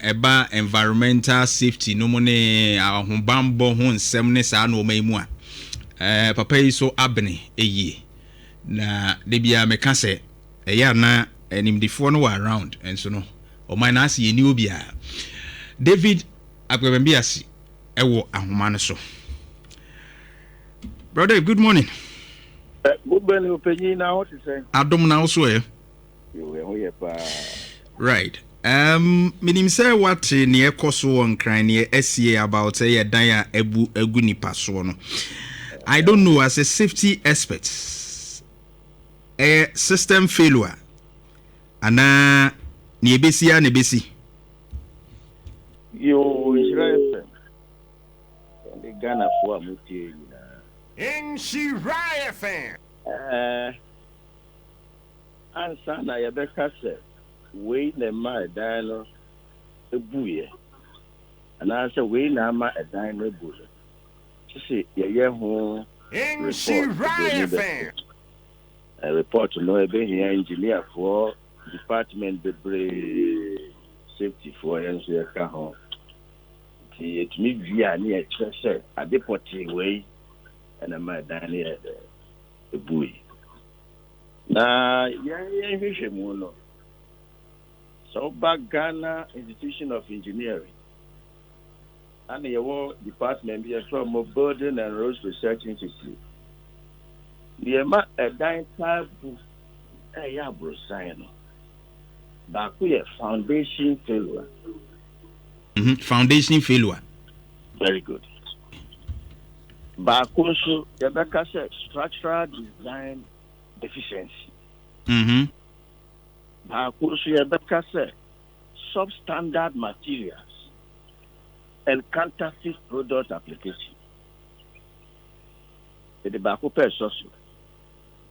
ɛba environmental safety no mu ne ahobanbɔ ho nsɛm ne saa nneɛma yi mu a, papa yi so abene yie. Na da biara meka sɛ ɛyɛ ana animdifoɔ no wɔ around, nso no ɔman no ase yɛni obiara. David Agbɛbɛnbiase ɛwɔ ahoma no so. Brother, good morning. Good morning, Opanyin. Na ho te sɛn? Adom, na wo so ɛ? Yo, ɛho yɛ paa. Right, menim sɛ wate neɛ ɛkɔ so wɔ Nkran, neɛ asie about sɛ yɛ dan a abu agu nipa soɔ no. I don't know, as a safety expert, ɛyɛ system failure anaa neɛ ɛbɛsi a na ɛbɛsi? Yo, Nhyira FM ɛne Ghanafoɔ a motie nyinaa. Nhyira FM. Ansa na yɛbɛka sɛ wei na ɛma ɛdan no ebuiɛ anaasɛ wei na ama ɛdan no ebu no, sisi yɛyɛ ho report. Nhyira Obroni FM. Report no ɛbɛhia engineerfoɔ, department bebree, safetyfoɔ yɛn nso yɛka ho. Nti yɛtumi wie a, ne yɛkyerɛ sɛ ade pɔtee wei ɛna ma ɛdan no yɛ dɛ ebui. Na yɛn hwehwɛ mu no, sɛ woba Ghana Institution of Engineering ana yɛwɔ department bi yɛfrɛ mo Building and Roads Research Institute, deɛ ma ɛdan taa bu ɛyɛ aborosan no, baako yɛ foundation failure. Foundation failure. Very good. Baako nso yɛbɛka sɛ structural design deficiency. Baako nso yɛbɛka sɛ substandard materials and counterfeit product application. Yɛde baako pɛ sɔ so,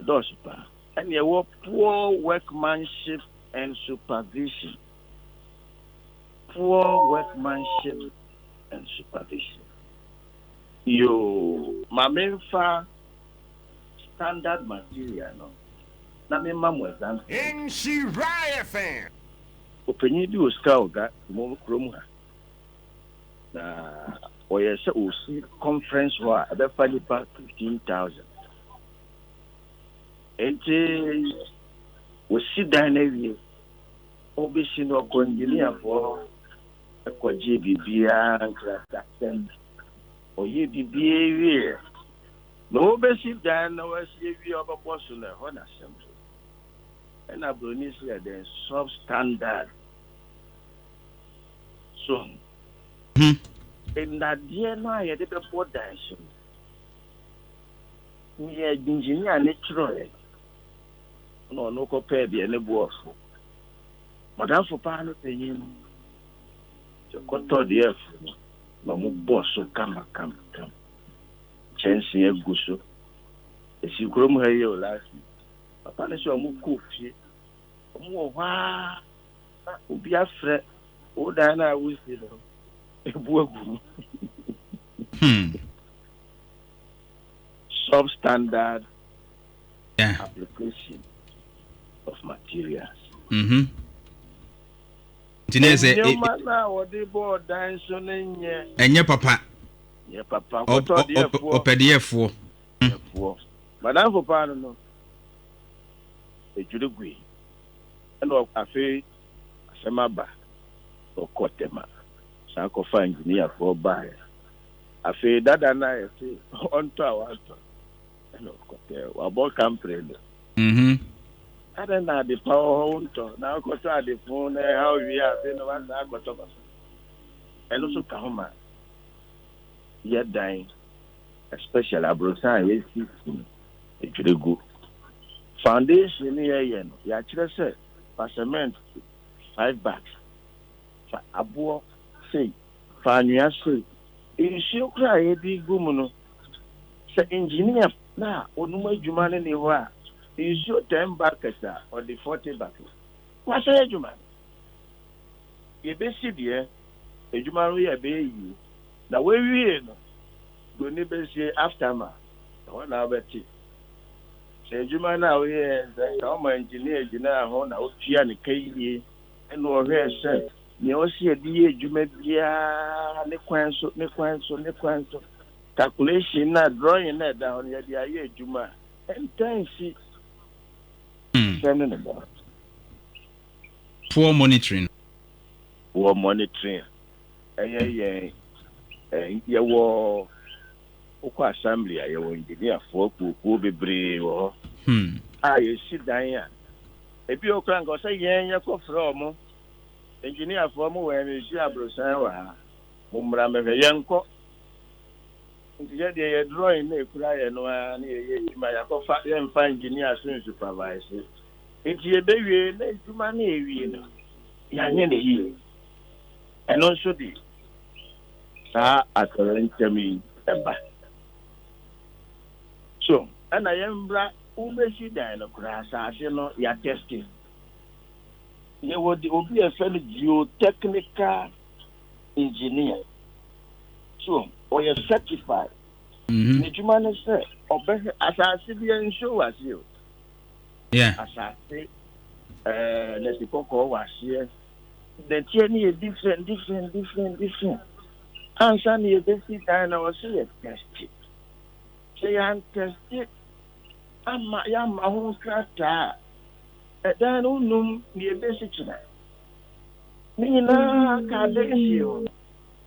ɛdɔɔso paa. Ɛne ɛwɔ poor workmanship and supervision, poor workmanship and supervision. Yoo, maame, nfa standard material no na mema mo example. Nhyira FM. Ɔpanyin bi wɔ sika ɔga mo kurom ha na ɔyɛ sɛ ɔsi conference hɔ a ɛbɛfa nipa 15,000. Nti wɔsi dan no awie, ɔbɛsi no, ɔkɔ engineerfoɔ ɛkɔgye biribiara nkratasɛm, ɔyɛ biribiara wie na wɔbɛsi dan na wɔasi awie, ɔbɛbɔ so no, ɛhɔ na asɛm so ɛna buroni si yɛ dɛn substandard so. Nnadeɛ no a yɛde bɛbɔ dan so no, yɛ engineer ne kyerɛɛ na ɔno kɔpɛɛ deɛ ne boɔfo madamfo paa no panyin no sɛ kɔtɔ deɛ ɛfo no na ɔmo bɔ so kama kama kama, kyɛnsee agu so, esi kurom ha yi o. Last week papa no sɛ ɔmo kɔ fie, ɔmo wɔ hɔ a na obi afrɛ wo, dan no a wosi no ebu agu mu. Substandard application of materials. Nti ne sɛ nneɛma no a wɔde bɔɔ dan so no nyɛ ɛnyɛ papa. Nyɛ papa. Kɔtɔ deɛ foɔ. Ɔpɛdeɛfoɔ. Foɔ madamfo paa no edwiri gui, ɛna afei asɛm aba, ɔkɔ Tɛma saa kɔfa engineerfoɔ baeɛ. Afei dada no a yɛse ɔntɔ a wantɔ, ɛna ɔkɔtɛ wabɔ kampere no. Ada na ade pa wɔ hɔ wontɔ na akɔtɔ ade fo na ɛha wie a, afei na wasa akɔtɔ basa. Ɛno nso ka ho ma yɛ dan, especially aborosan a yɛsi no, edwiri gu. Foundation no yɛyɛ no, yɛakyerɛ sɛ fa cement 5 bags, fa aboɔ sei, fa anwea sei, nsuo koraa a yɛde gu mu no, sɛ engineer na onum adwuma no ni hɔ a, nsuo 10 buckets a, ɔde 40 buckets wasɛ adwuma no. Yɛbɛsi deɛ adwuma no yɛ bɛyɛ yie na wɔawie no, broni bɛsie aftermath, ɛhɔ na wobɛte sɛ adwuma no a woyɛ sɛ ɔma engineer gyinaa ho na wotua ne ka yie, ɛna ɔhwɛɛ sɛ Nea ɔsi yɛde yɛ adwuma biara ne kwan so, ne kwan so, ne kwan so. Calculation na drawing na ɛda hɔ no, yɛde ayɛ adwuma a ɛntan si sɛm ne ne bɔ. Poor monitoring. Poor monitoring. Ɛyɛ yɛn yɛwɔ wokɔ assembly a, yɛwɔ engineerfoɔ kuokuo bebree wɔ hɔ a yɛsi dan a, ebi wɔ koraa nka ɔsɛ yɛn yɛkɔfrɛ ɔmo, engineerfoɔ mo wɔ ɛmɛ esi aborosan wɔ ha, mo mmra mɛhwɛ. Yɛnkɔ nti yɛdeɛ yɛ drawing na ekura yɛ no ara ne yɛyɛ adwuma. Yɛakɔfa yɛmfa engineer so nsupervise, nti yɛbɛwie na adwuma no ewie no, yɛanyɛ ne yie. Ɛno nso de saa atɔrɛnkyɛm yi ɛba so. Ɛna yɛmbra wobɛsi dan no koraa, asase no yɛatest. Yɛwɔ de obi a yɛfrɛ no geotechnical engineer, so ɔyɛ certified. N'adwuma ne sɛ ɔbɛhwɛ asase bi, nsuo wɔ aseɛ o, asase nɛte kɔkɔɔ wɔ aseɛ, nɛteɛ no yɛ different, different, different, different. Ansa na yɛbɛsi dan na wɔsɛ yɛ test. Sɛ yɛantest ama yɛama ho nkrataa a, ɛdan no num ne yɛbɛsi kyena ne nyinaa ka adansie ho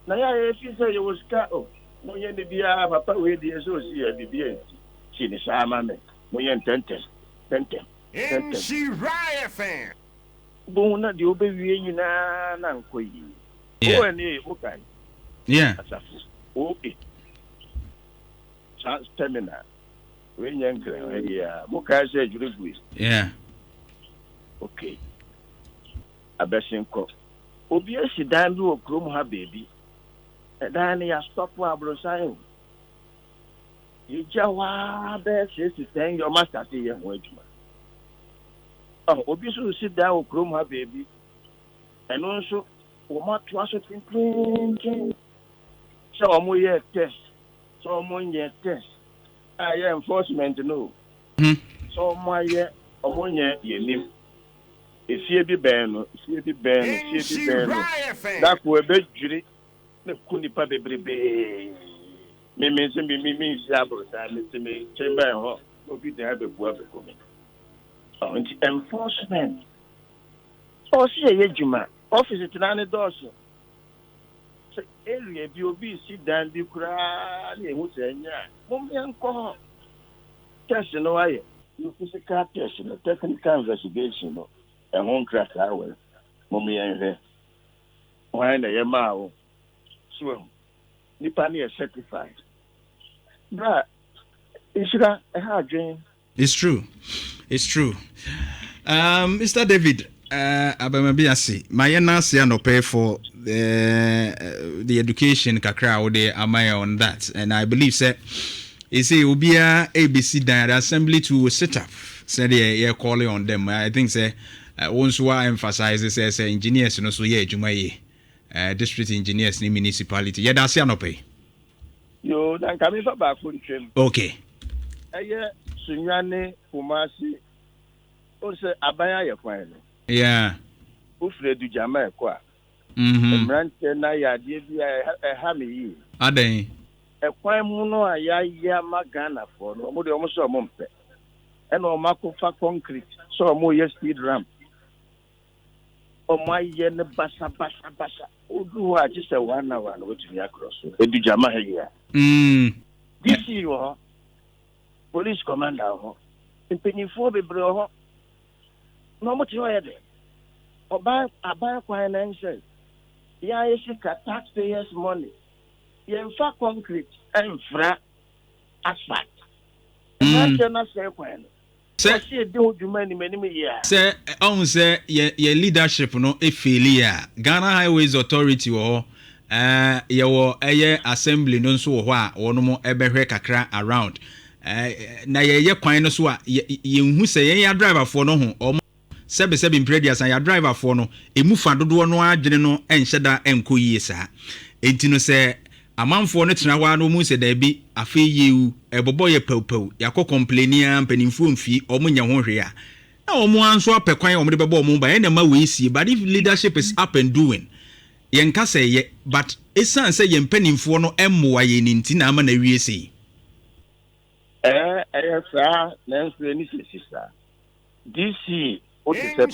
na yɛ a yɛfi sɛ yɛwɔ sika o, monyɛ ne biara papa wei deɛ sɛ ɔsi yɛ biribi ansi si ne saa ma me, monyɛ ntɛntɛm ntɛntɛm ntɛntɛm. Nhyira FM. Wobɛhu na deɛ wobɛwie nyinaa na nkɔ yie. ONA wokae? Asafo OA saa terminal wei nyɛ nkran ha yi a mokae sɛ adwiri gui? Yeah. Okay, abɛsen kɔ. Obi asi dan bi wɔ kurom ha baabi, ɛdan no yɛastop aborosan o, yɛgya hɔ a bɛyɛ 6 to 10 yɛ ɔma start yɛ ho adwuma. Obi nso si dan wɔ kurom ha baabi, ɛno nso wɔn atoa so tententen sɛ wɔn yɛ test, sɛ wɔn nyɛ test a yɛ enforcement no, sɛ wɔn ayɛ, wɔn nyɛ, yɛ nim. Efie bi bɛn no, efie bi bɛn no, efie bi bɛn no, dako ebedwiri na ku nipa bebrebee. Mímí nso mi nsi aborosan, mi ti mi kyɛn bɛn hɔ, obi dan abɛbu abɛku mi. Nti enforcement ɔsi yɛ yɛ adwuma. Office tena ne dɔɔso sɛ area bi obi si dan bi koraa ne ehu sɛ ɛnyɛ a, mo yɛn nkɔ hɔ, test no ayɛ physical test no, technical investigation no, ɛho nkrataa wɔ mo, yɛn hwɛ wɔn na yɛ maa wo so ɛho nipa no yɛ certified. Bra nhyira ɛha adwene. It's true. It's true. Mr. David, Abamabi ase, ma yɛn ase anɔpɛ for the education kakra a wode ama yɛn on that. And I believe sɛ, ɛsɛ obiara ebesi dan, the assembly to will sit up sɛdeɛ yɛ calling on them. I think sɛ wo nso wa emphasize sɛ engineers no so yɛ adwuma yie. District engineers ne municipality. Yɛda ase anɔpɛ yi. Yo, na nka mefa baako ntwam. Okay. Ɛyɛ Sunyani Kumasi o, sɛ aban ayɛ kwan no. Wofiri Adugyama ɛkɔ a, mmeranteɛ no ayɛ adeɛ bi a ɛha me yie. Adɛn? Ɛkwan mu no a yɛayɛ ama Ghanafoɔ no, ɔmo deɛ ɔmo sɛ ɔmo mpɛ, ɛna ɔmo akɔfa concrete sɛ ɔmo yɛ speed ramp. Ɔmo ayɛ no basabasabasa. Wodu hɔ a, gye sɛ one hour na wotumi akorɔ so Adugyama ha yi a. DC wɔ hɔ, police commander wɔ hɔ, mpanyinfoɔ bebree wɔ hɔ na ɔmo te hɔ yɛ dɛ ɔban aban kwan na nhyɛ yɛn ayɛ sika, taxpayers' money. Yɛnfa concrete ɛnfra asphalt. Mmeranteɛ no asɛe kwan no. Ɔsi edi ho dwuma anim anim yie a. Sɛ ɔhun sɛ yɛ leadership no efail a, Ghana Highways Authority wɔ hɔ, yɛwɔ ɛyɛ assembly no nso wɔ hɔ a wɔn ɛbɛhwɛ kakra around na yɛyɛ kwan no so a, yɛnhu sɛ yɛn yɛ driverfoɔ no ho wɔn sɛbisɛbi mpere aduasa. Yɛ driverfoɔ no emu fa dodoɔ no adwene no nhyɛ da nkɔ yie saa. Enti no sɛ amanfoɔ no tena hɔ a na wɔn sɛ daabi, afei yɛwu ɛbɔbɔ yɛ pɛwpɛw, yɛakɔ complain a, mpanimfoɔ mfie wɔn nyɛ ho hwee a, na wɔn nso apɛ kwan a wɔde bɛbɔ wɔn ba ɛna ma wei sie. But if leadership is up and doing. Yɛnka sɛ ɛyɛ, but ɛsiane sɛ yɛn mpanimfoɔ no mmoa yɛn nti na ama no awie sei. Ɛɛ, ɛyɛ saa, nanso ɛni sisi saa. DC wote sɛ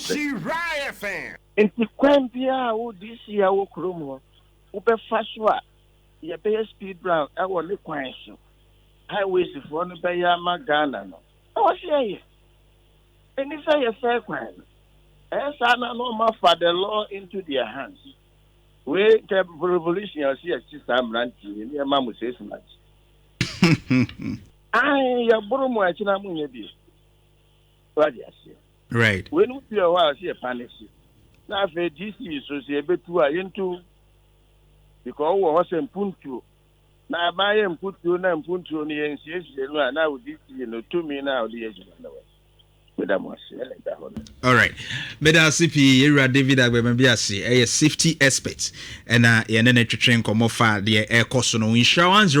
pɛ. Nti kwan biara a wo DC a wɔ kurom hɔ wobɛfa so a yɛbɛyɛ speed ramp ɛwɔ ne kwan so, highways foɔ no bɛyɛ ama Ghana no, ɛwɔ sɛ yɛyɛ. Ɛni sɛ yɛsɛe kwan no. Ɛyɛ saa na ɔma fa the law into their hands. Wei kɛ revolution a ɔsi yɛkyi saa mmeranteɛ yi ne yɛma mo 6 months. Ae, yɛboro mo akyi na monyɛ bio. Wade aseɛ? Right. Wei no bi wɔ hɔ a ɔsi yɛ punish na afei DC so sɛ yɛbɛtu a, yɛntu, because wowɔ hɔ sɛ mpuntuo na aban yɛ mpuntuo na mpuntuo no yɛnsiesie no a, na wo DC no tumi no a wode yɛ adwuma no wɔ. Meda mo ase, ɛna ɛda hɔ no. Alright, meda ase pii, yɛwura David Agbɛma ase, ɛyɛ safety expert, ɛna yɛne ne twetwe nkɔmmɔ fa deɛ ɛrekɔ so no. Nhyira 10.